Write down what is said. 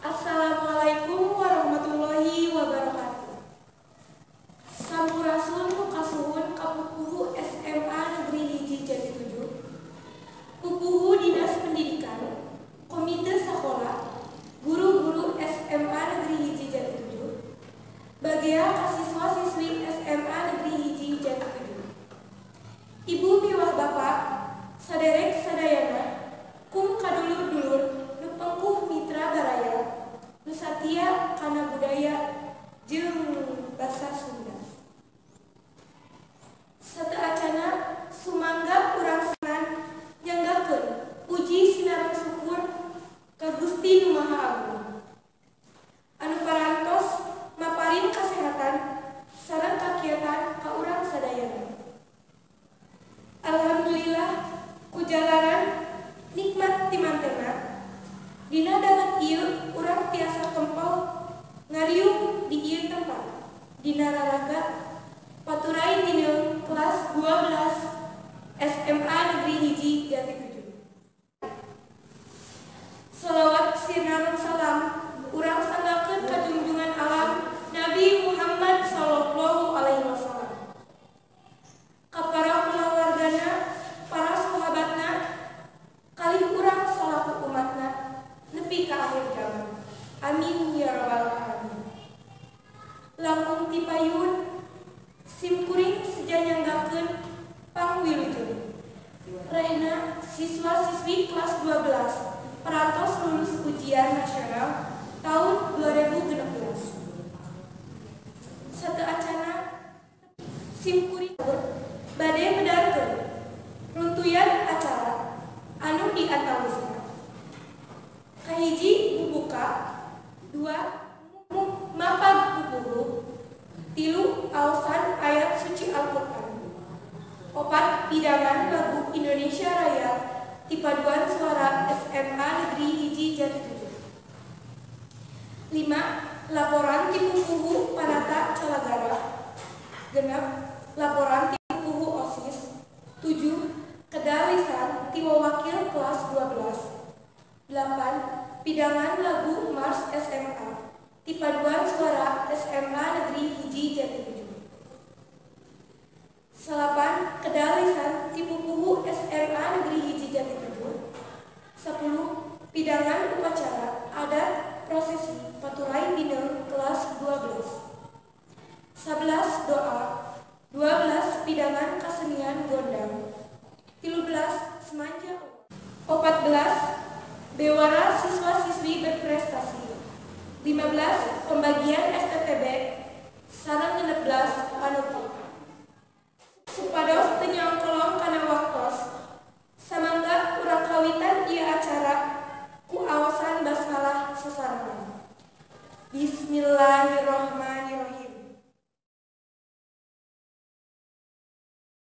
Assalamualaikum warahmatullahi wabarakatuh. Sampurasun nu kasuhun ka pupuhu SMA Negeri 1 Jati 7, pupuhu Dinas Pendidikan, Komite Sakola, guru-guru SMA Negeri 1 Jati 7, bagea ka siswa-siswi SMA Negeri 1 Jati 7. Ibu miwah bapak, saderek sadayana, kum kadulur-dulur nu pengkuh mitra baraya, nu satia kana budaya jeung basa Sunda. Sateuacana sumangga urang sengan nyanggakeun puji sinareng syukur ka Gusti Nu Maha Agung anu parantos maparin kasehatan sareng kakiatan ka urang sadayana. Alhamdulillah kujalaran nikmat timantena dina danget ieu urang tiasa kempel ngariung di ieu tempat dina raraga paturai tineung kelas 12 SMA Negeri 1 Jati 7. Salawat sinareng salam urang sanggakeun ka junjungan alam Nabi Muhammad sallallahu alaihi wasallam, ka para kulawargana, para sahabatna, kalih urang salaku umatna nepi ka akhir zaman. Amin ya rabbal alamin. Langkung ti payun sim kuring seja nyanggakeun pangwilujeng rehna siswa-siswi kelas 12 parantos lulus ujian nasional tahun 2016. Sateuacana sim kuring bade medarkeun runtuyan acara anu diantawisna. Kahiji bubuka, 2 mapag pupuhu, 3 aosan ayat suci Al-Qur'an, 4 pidangan lagu Indonesia Raya ti paduan suara SMA Negeri 1 Jati 7, 5 laporan ti pupuhu Panata Calagara, 6 laporan ti pupuhu OSIS, 7 kedal lisan ti wawakil kelas 12, 8 pidangan lagu Mars SMA ti paduan suara SMA Negeri 1 Jati 7, 9 kedal lisan ti pupuhu SMA Negeri 1 Jati 7, 10 pidangan upacara adat prosesi paturai dineung kelas 12, 11 doa, 12 pidangan kasenian gondang, 13 semanja, 14 bewara siswa-siswi berprestasi, 15 pembagian STTB sareng 16 panutup. Supados teu nyangkolong kana waktos, samangga urang kawitan ieu acara ku aosan basmalah sasarengan. Bismillahirrahmanirrahim.